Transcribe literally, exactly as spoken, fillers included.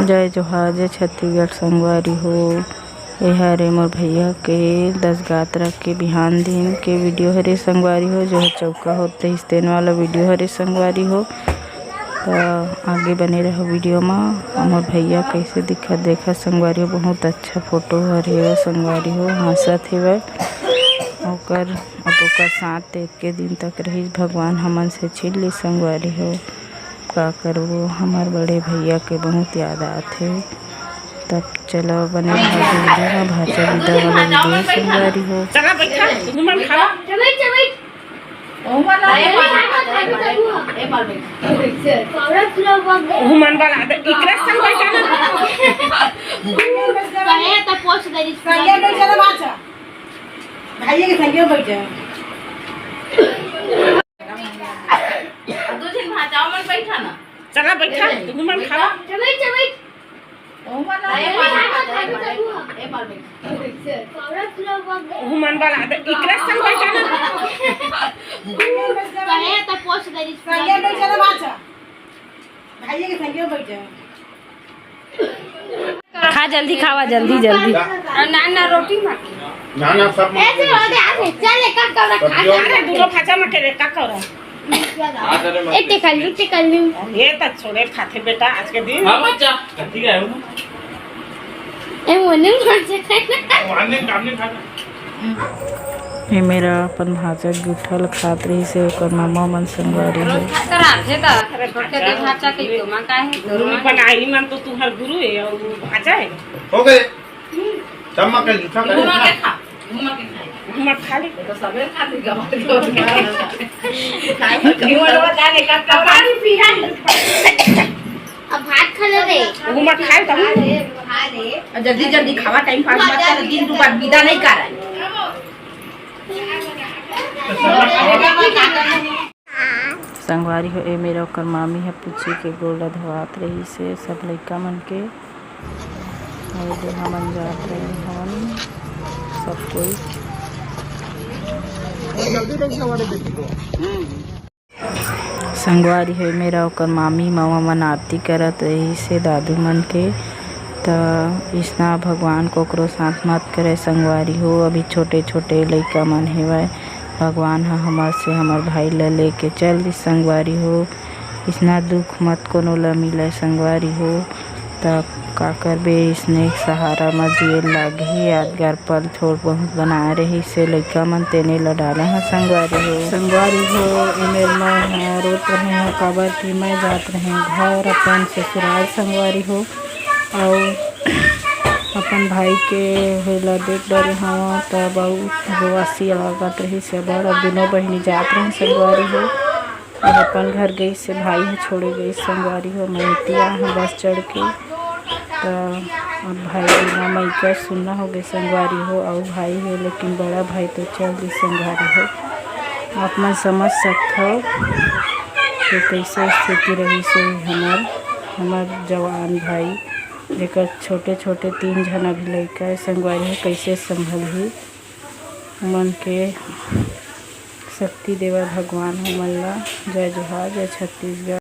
जय जोहार, जय छत्तीसगढ़ संगवारी हो। ये हरे मोर भैया के दस गातरा के बिहान दिन के वीडियो हरे संगवारी हो, जो चौका होत रहिस तेन वाला वीडियो हरे संगवारी हो। त आगे बने रहो वीडियो मा। मोर भैया कैसे दिखत देखा संगवारी हो, बहुत अच्छा फोटो हरे संगवारी हो, हंसत हेवय। ओकर अब ओकर साथ एके दिन तक रहिस, भगवान हमन से छीन ली संगवारी हो। का करबो, हमर बड़े भैया के बहुत याद आथे। तब चलो बने रहो वीडियो में, भांचा विदा वाला वीडियो संगवारी हो। चला बैठा, तुमन खावा। उहू मन वाला दे, इकरे संग बैठा ना। कहे त पोछ दे री। संगे बैठा ना, भांचा। भाई के संगे बैठा। दो जन भांचा मन बैठा ना। चला बैठा, तुमन खावा। उहू मन वाला दे, इकरे संग बैठा ना। कहे त पोछ दे री। संगे बैठा ना, भांचा। भाई के संगे बैठा। खा जल्दी, खावा जल्दी जल्दी। ना ना, रोटी मत। ना ना, सब ऐसे हो गया, ऐसे। चल, एक काम करो, खा। अरे, दूनो भांचा में के रे, का करो? ए, टिकल लू, टिकल लू। ये त छोड़े खाथे बेटा, आज के दिन। हाँ, बच्चा। ठीक है, हूँ। ए, वो नहीं खा सकते। वो आने, सामने खा। ये मेरा अपन भांचा गुठल खात रहिस हे, ओकर ममा मन संगवारी हे। छोड़ के दे भांचा के, तो मां का है? गुरु बनाई मन तो तुहर गुरु है और भांचा है। हो गए। तब मां के जूठा करे घूमा ना। के खा, घूमा के खा। घूमा खा ले। तो सबे खा ले, गवा के। घूमा लो, जाने का, का पानी पी है। अब भात खा ले रे। घूमा खा ले, तब। खा ले, खा ले। जल्दी जल्दी खावा, टाइम पास मत कर, दिन दो बार विदा नहीं कर रहा है। संगवारी हो, ए मेरा ओकर मामी ह पूछी के गोड़ ल धोवात रहिस हे सब लइका मन के। अउ दे हमन जात रहे हवन सब कोई। संगवारी हो, ए मेरा ओकर मामी ममा मन आरती करत रहिस हे दादू मन के। त इसना भगवान कोकरो साथ मत करे संगवारी हो। अभी छोटे छोटे लइका मन हेवय, भगवान ह हमर से हमर भाई ल लेके चल दिस संगवारी हो। इसना दुख मत कोनो ल मिलय संगवारी हो। त का करबे, इसने सहारा म जिए लागही। यादगार पल थोड़ बहुत बनाए रहिस हे लइका मन, तेने ल डाले ह संगवारी हो। संगवारी हो, ए मेर मैं ह रोत रहे हंव, काबर कि मैं जात रहे घर अपन ससुराल संगवारी हो। अउ अपन भाई के होए ला देख डरे हंव, त बहुत रोआसी लागत रहिस हे बड़। अब दुनों बहिनी जात रहिन संगवारी हो, अब अपन घर गइस हे, भाई ह छोड़े गइस संगवारी हो। मैं एती आए हंव बस चढ़ के, त अब भाई बिना मइका सुन्ना हो गए संगवारी हो, अउ भाई हे लेकिन बड़ा भाई तो चल दिस संगवारी हो। आप मन समझ सकथव कि कइसे स्थिति रहिस होही हमर, हमर जवान भाई। जेकर छोटे-छोटे तीन झन अभी लइका हे, संगवारी हो, कइसे संभलही? ओमन के शक्ति देवय भगवान हमन ला। जय जोहार, जय छत्तीसगढ़।